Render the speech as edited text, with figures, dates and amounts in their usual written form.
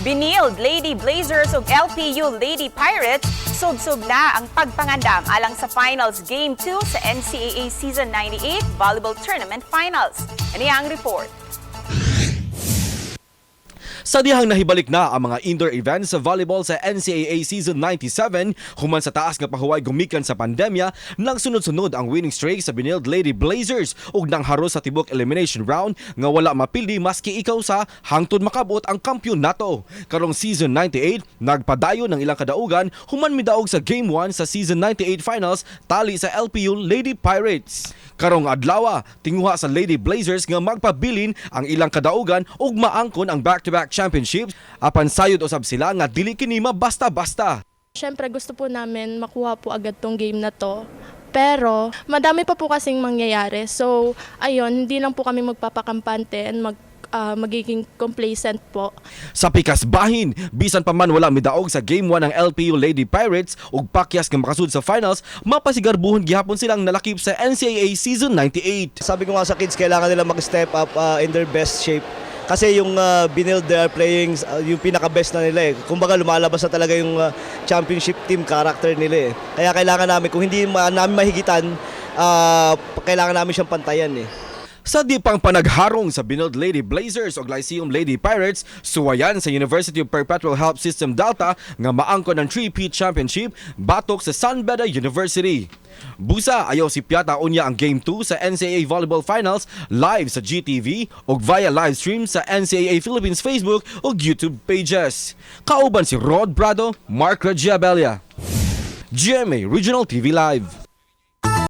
Benilde Lady Blazers ug LPU Lady Pirates, sub-sub na ang pagpangandam alang sa Finals Game 2 sa NCAA Season 98 Volleyball Tournament Finals. Ani ang report. Sa dihang nahibalik na ang mga indoor events sa volleyball sa NCAA Season 97 human sa taas nga pahuway gumikan sa pandemya, nagsunod-sunod ang winning streak sa Benilde Lady Blazers ug nangharos sa tibok elimination round nga wala mapildi maski ikaw sa hangtod makabot ang kampyonato. Karong Season 98, nagpadayon ng ilang kadaugan human midaog sa Game 1 sa Season 98 Finals tali sa LPU Lady Pirates. Karong adlawa, tinguha sa Lady Blazers nga magpabilin ang ilang kadaugan ug maangkon ang back-to-back championships apan sayod usab sila nga dili kini mabasta-basta. Siyempre, gusto po namin makuha po agad tong game na to. Pero madami pa po kasing mangyayari. So, ayun, hindi lang po kami magpapakampante and magiging complacent po. Sa pikas bahin, bisan pa man wala midaog sa Game 1 ng LPU Lady Pirates ug pakyas nga makasud sa finals, mapasigarbuhon gihapon silang nalakip sa NCAA Season 98. Sabi ko nga sa kids, kailangan nila mag-step up in their best shape. Kasi yung Benilde, they are playing yung pinaka-best na nila eh. Kumbaga, lumalabas na talaga yung championship team character nila eh. Kaya kailangan namin, kung hindi namin mahigitan, kailangan namin siyang pantayan eh. Sa di pang panagharong sa Benilde Lady Blazers o Lyceum Lady Pirates, suwayan sa University of Perpetual Help System Delta nga maangkon ng 3-peat championship batok sa San Beda University. Busa, ayaw sipyata unya ang Game 2 sa NCAA Volleyball Finals live sa GTV ug via live stream sa NCAA Philippines Facebook ug YouTube pages. Kauban si Rod Brado, Mark Regiabelia. GMA Regional TV Live.